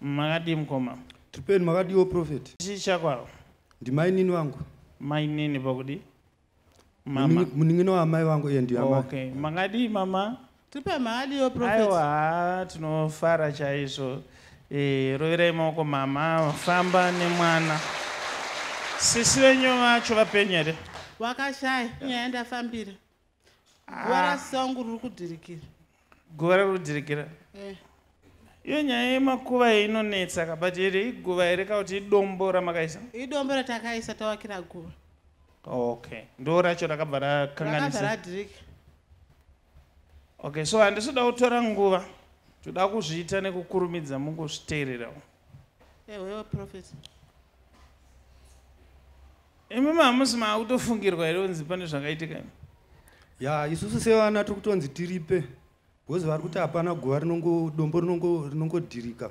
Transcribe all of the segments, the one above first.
Makadii mukoma? Tripeni, makadiwo prophet? Chii chakwavo? Ndimainini vangu. Mainini pakudi mama? Munin'ina waamai vangu iye ndiamai. Okay, makadii mama? Tripe, makadiwo prophet? Aiwa, tinofara chaizvo. Roverai maoko mama, famba nemwana. Sisi venyu vacho vapenyu here? Wakashaya. Nyaya ndafambira, guva rasisi wangu riri kudhirikira. Guva riri kudhirikira? Eh. Iyo nyaya yemakuva iyi inonetsa ka, but here iguva here ka kuti idombo ramakaisa? Idombo ratakaisa tawakira guva. Okay, ndo racho rakabva rakabva rakanganisa. Radhirika. Okay, so handisi kuda kutora nguva, toda kuzviita nekukurumidza, mungozviteererawo. Ewewe prophet. Imi hamusi maakutofungirwa here kunzi pane zvakaitika imi? Ya, isusu sevana tiri kutonzi tiripe because vari kuti hapana guva rinongo dombo rinongodhirika,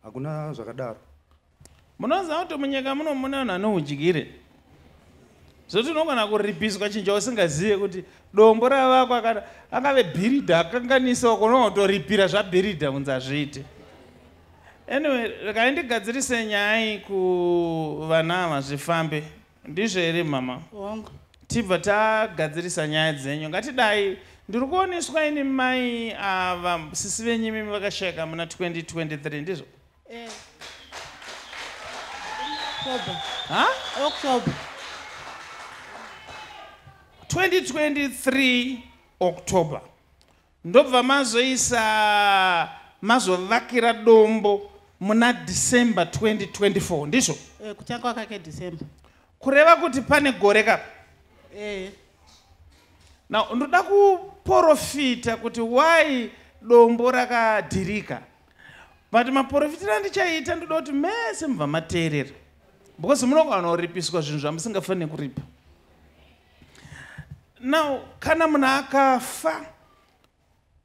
hakuna zvakadaro. Munoziva kuti munyika muno mune vanhu anoudyire zvoti unogona kuripiswa chinhu chausingazive kuti dombo ravakwa, kana angave bhiridha akanganisa, ukonogona kutoripira zvabhiridha kunzi hazviite. Anyway, regai ndigadzirise nyaya iyi kuvana ava, zvifambe. Ndizvo here mama? Hongu. Tibva tagadzirisa nyaya dzenyu. Ngatidai, ndiri kuoneswa ini mai ava, sisi venyu imimi, vakashayika muna 2023, ndizvo? Eh. October. Ha? October. 2023 October. Ndobva mazoisa, mazovakira dombo muna December 2024, ndizvo? Eh, kutanga kwakake December. Kureva kuti pane gore kapa. Eh. Now ndoda kuprofita kuti why dombo rakadhirika, but maprofitiro andichaita, ndoda kuti mese mubva mateerera because munogona kuripiswa zvinhu zvamusingafaniri kuripa. Now kana munhu akafa,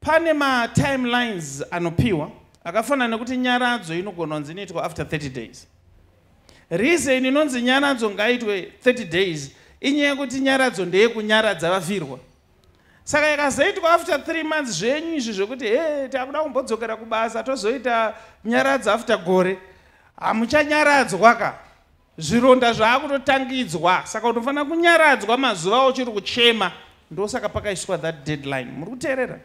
pane matimelines anopiwa akafanana nekuti nyaradzo inogona kunzi inoitwa after 30 days. Reason inonzi nyaradzo ngaitwe 30 days inyaya yekuti nyaradzo ndeyekunyaradza vafirwa. Saka ikazoitwa after 3 months, zvenyu izvi zvekuti he takuda kumbodzokera kubasa, tozoita nyaradzo after gore, hamuchanyaradzwa ka, zvironda zvaakutotangidzwa. Saka unofanira kunyaradzwa mazuva uchiri kuchema. Ndosaka pakaiswa that deadline. Muri kuteerera?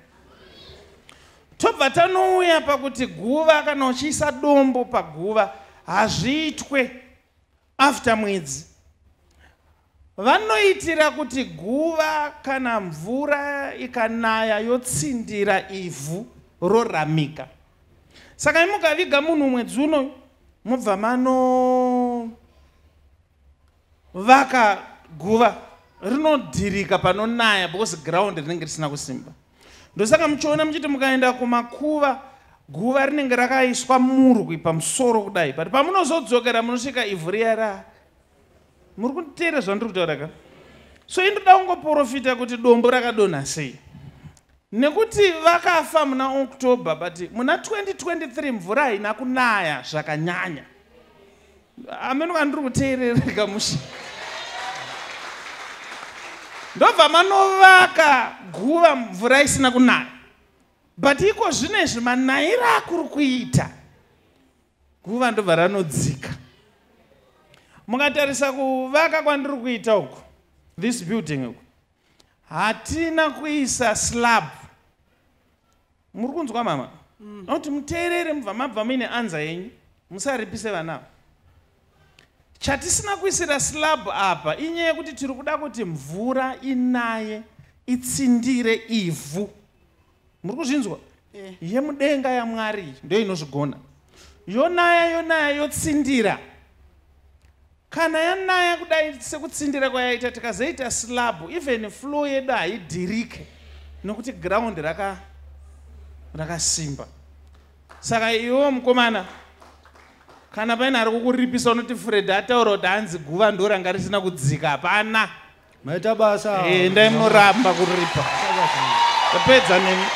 Tobva tanouya pakuti guva, kana uchiisa dombo paguva, hazviitwe after mwedzi. Vanoitira kuti guva, kana mvura ikanaya, yotsindira ivhu, roramika. Saka imukaviga munhu mwedzi uno, mubva manovaka guva, rinodhirika panonaya because ground rinenge risina kusimba. Ndosaka muchiona muchiti mukaenda kumakuva, guva rinenge rakaiswa murwi pamusoro kudai, but pamunozodzokera munosvika ivhu riya ra. Muri kuteera zvandiri kutaura ka? So indoda kungoprofita kuti dombo rakadonha sei, nekuti vakafa muna October, but muna 2023 mvura haina kunaya zvakanyanya. Ameno kandiri kuteerereka mushe. Ndobva manovaka guva mvura isina kunaya, but iko zvinezvi manayiro akuri kuita, guva ndobva ranodzika. Mukatarisa kuvaka kwandiri kuita uku, this building uku, hatina kuisa slab. Muri kunzwa mama? Nokuti muteerere, mubva mabva muine answer yenyu, musaripise vana ava. Chatisina kuisira slab apa inyaya yekuti tiri kuda kuti mvura inaye, itsindire ivhu. Muri kuzvinzwa? Eh. Yemudenga yaMwari ndo inozvigona. Yonaya, yonaya, yotsindira. Kana yanaya kudai sekutsindira kwayaita, tikazoita slab, even floor yedu haidhirike nokuti ground rakasimba. Saka iwewo mukomana, kana paine ari kukuripisa, unoti Fred ataura kuti hanzi guva ndo ranga risina kudzika. Hapana. Maita basa. Endai munoramba kuripa, tapedza nemi.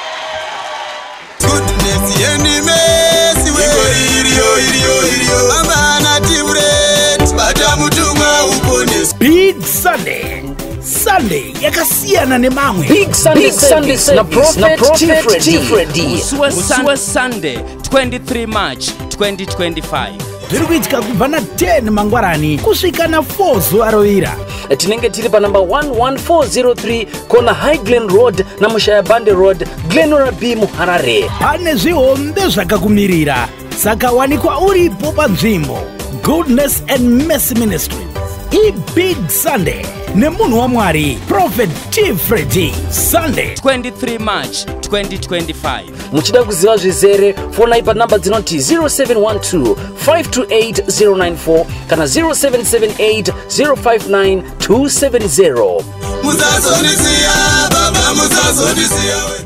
Goodness and mercy we iriyo iriyo iriyo amana timret bata mutumwa uponesi. Big Sunday. Sunday. Sunday yakasiyana nemamwe. Big Sunday, Big Sunday service naProphet T. Freddy. Musi weSunday 23 March 2025. Zviri kuitika kubva na10 mangwarani kusvika na4 zuva rovira. Tinenge tiri panamba 11403 kona High Glen Road naMushaya Bande Road, Glenora B muHarare. Pane zvihombe zvakakumirira, saka wanikwa uripo panzvimbo. Goodness and Mercy Ministries iBig Sunday nemunhu waMwari Prophet T Freddy, Sunday 23 March 2025. Muchida kuziva zvizere, fonai panamba dzinoti 0712 528 094 kana 0778 059 270. Musazondisiya baba, musazondisiya we.